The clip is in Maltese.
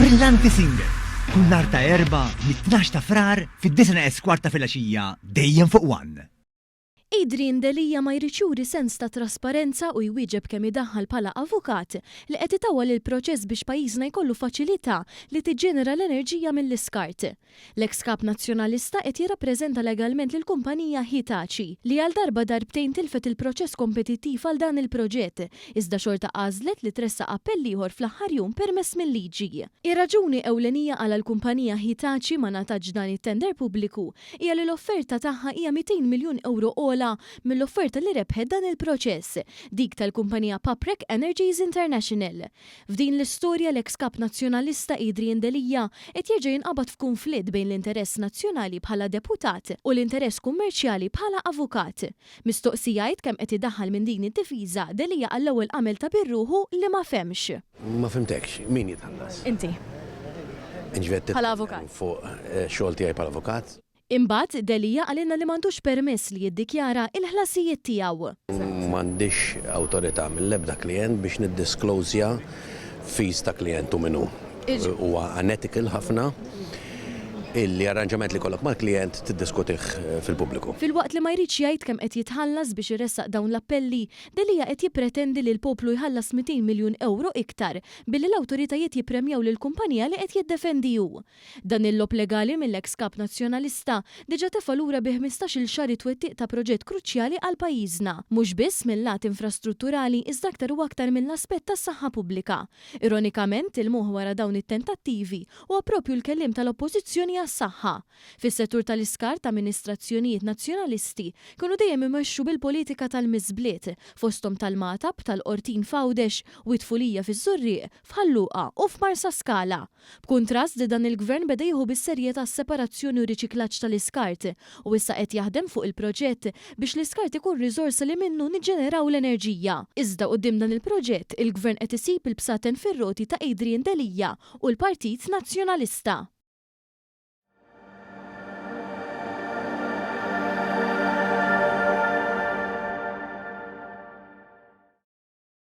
Brillanti Singer, kull nhar ta' Erbgħa mit-tnax ta' Frar fid-disgħa neqes kwart ta' filgħaxija dejjem fuq One. Adrian Delia ma jridx juri sens ta' trasparenza u jwieġeb kemm idaħħal bħala avukat li qed itawwal il-proċess biex pajjiżna jkollu faċilità li tiġġenera l-enerġija mill-iskart. L-eks Kap Nazzjonalista qed jirrappreżenta legalment lill-kumpanija Hitachi, li għal darba darbtejn tilfet il-proċess kompetittiv għal dan il-proġett, iżda xorta għażlet li tressaq appell ieħor fl-aħħar jum permess mil-liġi. Ir-raġuni ewlenija għala l-kumpanija Hitachi ma ngħatatx dan it-tender pubbliku hija li l-offerta tagħha hija 200 miljun ewro ogħla mill-offerta li rebħet dan il-proċess, dik tal-kumpanija Paprec Energies International. F'din l-istorja l-eks Kap Nazzjonalista Adrian Delia qed jerġa' jinqabad f'kunflitt bejn l-interess nazzjonali bħala deputat u l-interess kummerċjali bħala avukat. Mistoqsi jgħid kemm qed idaħħal minn din id-difiża, Delia għall-ewwel għamel ta' bir-ruħu li ma fehmx. Ma fhimtekx, min jitħallas? Inti. Jiġifieri qed Bħala avukat. titkellem fuq xogħol tiegħi bħala avukat? Imbagħad Delia qalilna li m'għandux permess li jiddikjara il-ħlasijiet tiegħu. M'għandix awtorità mill-ebda klijent biex niddisclosja fees ta' klijent hu min hu. Huwa unethical ħafna illi arranġament li jkollok mal-klijent tiddiskutih fil-pubbliku. Filwaqt li ma jridx jgħid kemm qed jitħallas biex iressaq dawn l-appelli, Delia qed jippretendi li l-poplu jħallas 200 miljun ewro iktar billi l-awtoritajiet jippremjaw lill-kumpanija li qed jiddefendi hu. Dan il-logħob legali mill-eks Kap Nazzjonalista diġà tefa' lura bi ħmistax-il xahar it-twettiq ta' proġett kruċjali għal pajjiżna, mhux biss mil-lat infrastrutturali iżda aktar u aktar mill-aspett tas-saħħa pubblika. Ironikament, il-moħħ wara dawn it-tentattivi huwa proprju l-kelliem tal-Oppożizzjoni għas-saħħa. Fis-settur tal-iskart, amministrazzjonijiet Nazzjonalisti kienu dejjem imexxu bil-politika tal-miżbliet, fosthom tal-Magħtab, tal-Qortin f'Għawdex, Wied Fulija fiż-Żurrieq, f'Ħal Luqa u f'Marsaskala. B'kuntrast, dan il-Gvern beda jieħu bis-serjetà s-separazzjoni u riċiklaġġ tal-iskart u issa qed jaħdem fuq il-proġett biex l-iskart ikun riżorsa li minnu niġġeneraw l-enerġija. Iżda quddiem dan il-proġett, il-Gvern qed isib il-bsaten fir-roti ta' Adrian Delia u l-Partit Nazzjonalista.